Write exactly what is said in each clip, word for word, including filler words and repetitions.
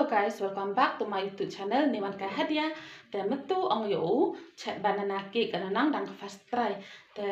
Hello guys, welcome back to my YouTube channel. Ni wan kai hadia. Te mynta ong ïa u chet banana cake, ka nang dang first try. Te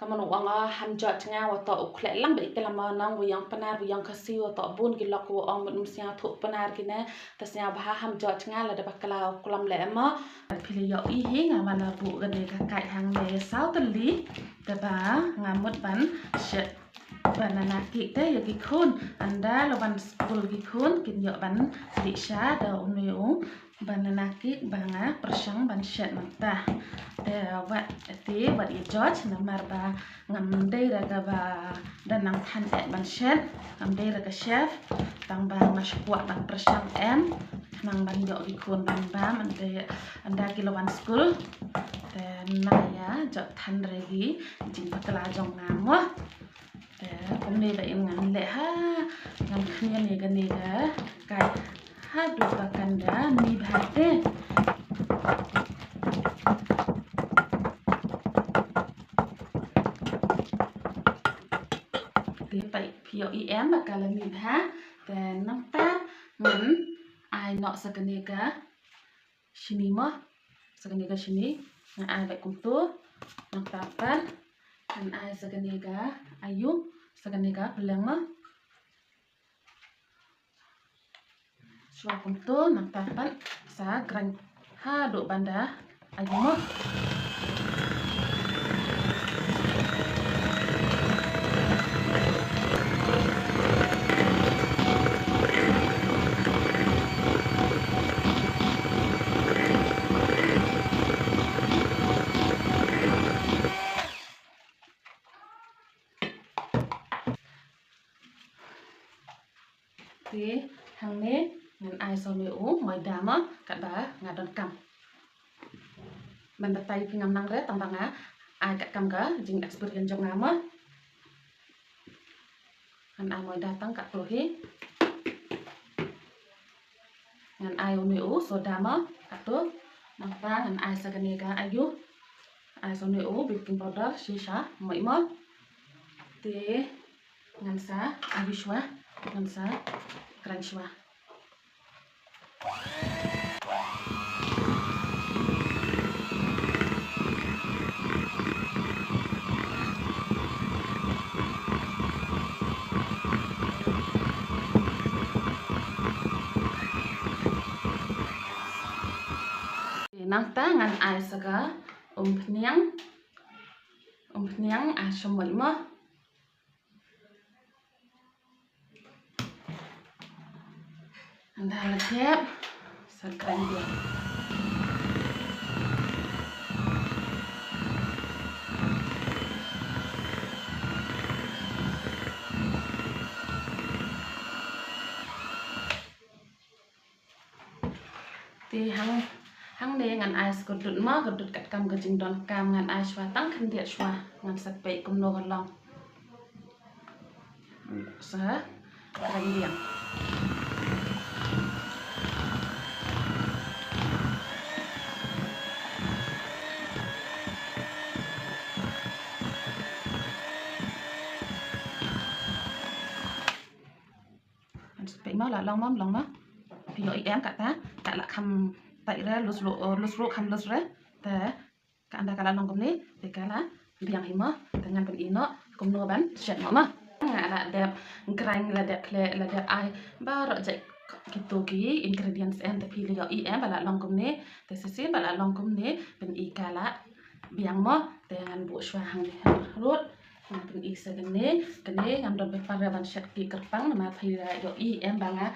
ka mano ong, ah, ham jot nga wa to u khleh lang ba i klam ma nang wa ïong Pnar wa ïong Khasi wa to bun ki lok wa ong mut ym sngewthuh Pnar kine. Te sngewbha ham jot nga lada bakla u klam leh ma. Phi la ïohi hi nga wan la buh kane ka cake hangne saw tylli. Te ba nga mut ban shet banana cake te ïa ki khun. Ynda la wan skul ki khun kin ïoh ban dih sha da une u banana cake ba nga pyrshang ban shet mynta. Te wat te wat ïa jot namar ba ngam dei re kaba da nang than eh ban shet, ngam dei re ka chef, tang ba nga shu kwah ban pyrshang em, nang ban ïoh ki khun ban bam, ynda, ynda ki la wan skul. Te nang ïa jot than re ki jingbakla jong nga mo. Te kumne ba in ngan leh ha, ngan khmih ne kane ka cake haduh ba kan da mih bha te. Te peit phi ïohi em ba ka la mih bha. Te nangta ngan ai noh sa kane ka shini mo. Sa kane ka shini ngan ai beit kumto. Nangta pat ngan ai sa kane ka ayu, sa kane ka pylliang mo. Shuwa kumto nangta pat sa grind haduh ban da ayu mo. Te hangne ngan ai sa une u maida mo, katba nga donkam. Ban batai phi ngam nang re, tang ba nga ai katkam ka jing experience jong nga mo. Ngan ai maida tang katto hi. Ngan ai une u soda mo katto. Nangta ngan ai sa kane ka ayu. Ai sa une u baking powder shisha mo imo. Te ngan sa ayu shuwa, ngan sa grind shuwa. Nangta ngan ai sa ka umphniang, umphniang ai sha mo imo. Ynda la dep sa kren biang. Te hang, hangne ngan ai sa ka dud mo, ka dud katkam ka jingdonkam, ngan ai shuwa tang khyndiat shuwa, ngan sa peit kumno ka long. Sa kren biang. Peit mo, la long mo, long mo. Phi ïohi em kata, ka la kham tight re, loose ruh, loose ruh kham loose re. Te ka ynda ka la long kumne, te ka la biang hi mo, te ngan pyni noh kumno ban shet noh mo. Nga la dep grind, la dep khleh, la dep ai baroh jait kito ki ingredients em, te phi la ïohi em ba la long kumne, te shisien ba la long kumne, pyni ka la biang mo, te ngan buh shuwa hangne ruh. Ngan pyni sa kane, kane ngam don paper ban shet ki kyrpang, namar phi la ïohi em ba nga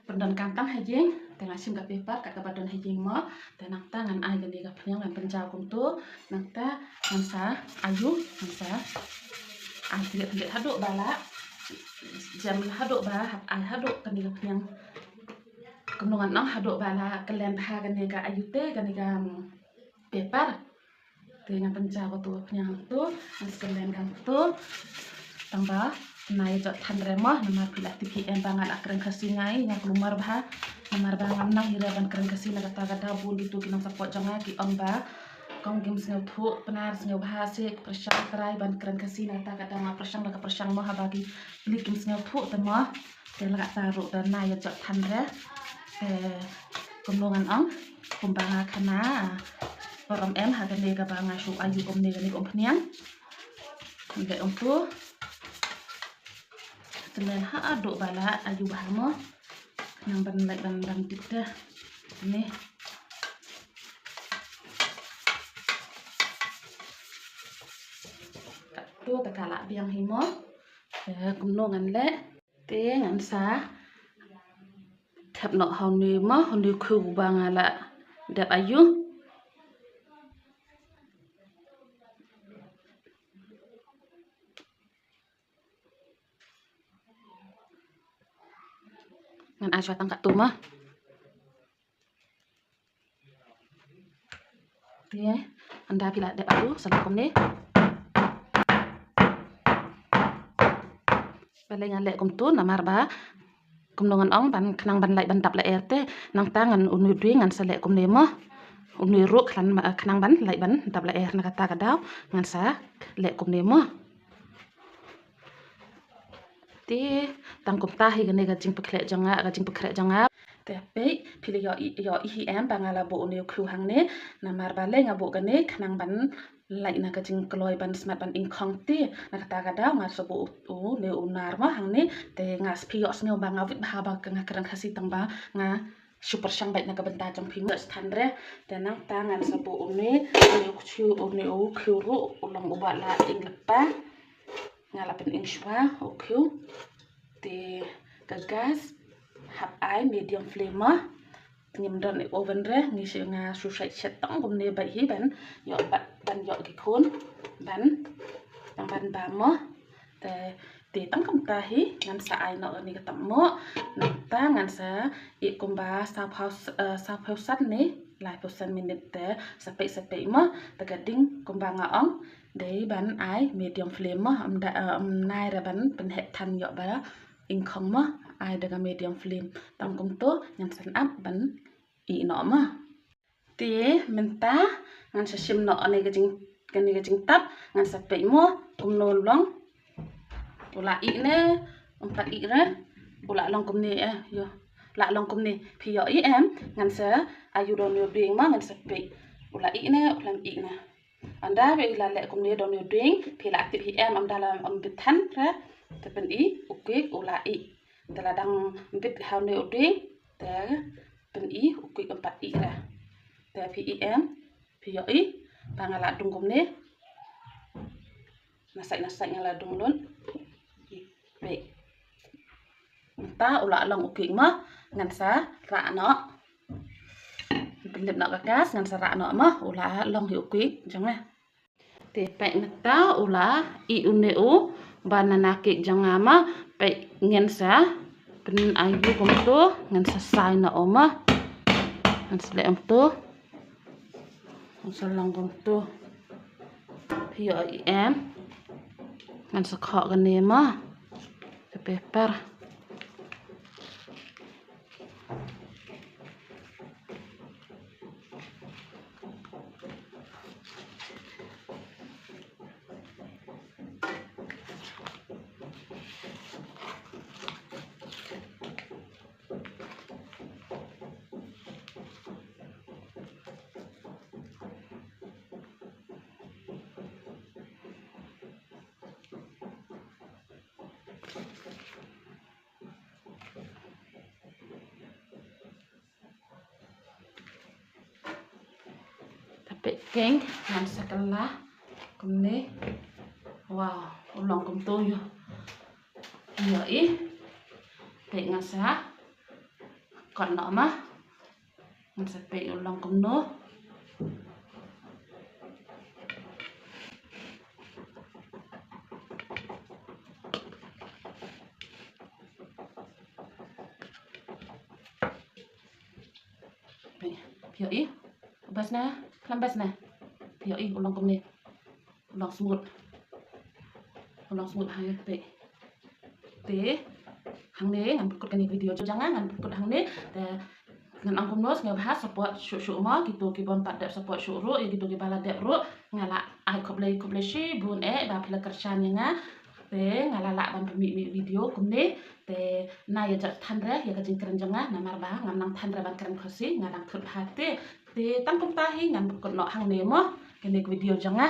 pyndonkam tang ha ïing, te nga shim ka paper kat kaba don ha ïing mo, te nangta ngan ai kane ka phniang ngan pynjaw kumto, nangta ngan sa ayu, ngan sa ai thied thied haduh ba la jem, haduh ba hap ai haduh kane ka phniang. Kumno ngan ong, haduh ba la kyllen bha kane ka ayu te kane ka, mm, paper. Te ngan pynjaw kato ka phniang hangto, ngan sa kyllen hangto. Tang ba nai jot than re mo, namar phi la tip hi em ba nga la kren Khasi ngai, nga kulmar bha. Namar ba ngam nang hi re ban kren Khasi na kata ka daw, bun kito ki nongsupport jong nga ki ong ba kong kim sngewthuh Pnar, sngewbha seh pyrshang try ban kren Khasi na kata ka daw, nga pyrshang da ka pyrshang mo, haba ki pli kim sngewthuh te mo. Te la kata ruh da nai jot than re. Eh, kumno ngan ong, kumba nga khana, por ym em ha kane kaba nga shu ayu kumne kane ka umphniang. Ngan leh kumto. Te leh haduh ba la ayu bha mo. Khnang ban lait ban ban dip te. Kane. Katto te ka la biang hi mo. Te kumno ngan leh. Te ngan sa thep noh ha une mo, ha une u khiew ba nga la dep ayu. Ngan ai shuwa tang katto mo. Te ynda phi la dep ayu sa leh kumne. Balei ngan leh kumto, namar ba kumno ngan ong, ban khnang ban lait ban dap lyer te. Nangta ngan une u dieng ngan sa leh kumne mo. Une ruh khnang, khnang ban lait ban dap lyer, na kata ka daw ngan sa leh kumne mo. Te tang kumta hi kane ka jingpynkhreh jong nga, ka jingpynkhreh jong nga. Te peit, phi la ïohi, ïohi hi em ba nga la buh une u khiew hangne. Namar balei nga buh kane, khnang ban lait na ka jingkloi ban smat ban ingkhong te. Na kata ka daw nga sa buh u, une u nar mo hangne. Te nga sa, phi ïohsngew ba nga wit bha ba ka, nga kren Khasi tang ba nga shu pyrshang beit na ka bynta jong phi mo. Than re. Te nangta ngan sa buh une, une u khiew, une u khiew ruh u long uba la ing lypa. Nga la pynïeng shuwa u khiew. Te ka gas hap ai medium flame mo. Ngim don oven re, ngi shu, nga shu shait shet tang kumne beit hi ban ïoh ba, ban ïoh ki khun ban, tang ban bam mo. Te, te tang kumta hi ngan sa ai noh kane ka tam mo. Nangta ngan sa ïeh kumba sawphew, eh, sawphew san ne laiphew san minit te sa peit sa peit mo. Te ka ding kumba nga ong dei ban ai medium flame mo, ym da, eh, ym nai re ban pynheh than ïoh ba ingkhong mo, ai da ka medium flame. Tang kumto ngan sa ap ban ih noh mo. Te mynta ngan sa shim noh kane ka jing, kane ka jingtap, ngan sa peit mo kumno long. U la ih ne ym pat ih re. U la long kumne, eh, ïoh. U la long kumne. Phi ïohi em, ngan sa ayu da une u dieng mo, ngan sa peit. U la ih ne u la ym ih ne. Ynda phi la leh kumne da une u dieng, phi la tip hi em, ynda la ym bit than re, te pyni u kiek u la ih. Te la dang bit ha une u dieng, te pyni u kiek ym pat ih re. Te phi ih em, phi ïohi ba nga la dung kumne. Na sait na sait nga la dung lut. Peit. Mynta u la long u kiek mo, ngan sa rah noh. Pynlip noh ka gas, ngan sa rah noh mo, u la long hi u kiek jong nga. Te peit mynta u la ih une u banana cake jong nga mo, peit ngan sa pyn-ayu kumto, ngan sa sai noh u mo. Ngan sa leh kumto. Ngan sa long kumto. Phi ïohi em. Ngan sa khoh kane mo. Ka paper. Te peit keiñ, ngan sa kylla kumne. Wow, u long kumto ïoh. Ïohi. Peit ngan sa kot noh mo. Ngan sa peit u long kumno. Phi ïohi? Best ne? Khlem best ne? Phi ïohi u long kumne. U long smooth. U long smooth ha ïa phi. Te hangne ngan pynkut kane ka video jong nga, ngan pynkut hangne. Te ngan ong kumno, sngewbha support shuh shuh mo, kito ki bym pat dep support shuh ruh, ïa kito kiba la dep ruh nga la ai khublei khublei shibun eh ba phi la kyrshan ïa nga. Te nga la lah ban pynmih mih video kumne. Te na ïa jot than re ïa ka jingkren jong nga, namar ba ngam nang than re ban kren Khasi, nga dang thut bha te. Te tang kumta hi ngan pynkut noh hangne mo kane ka video jong nga.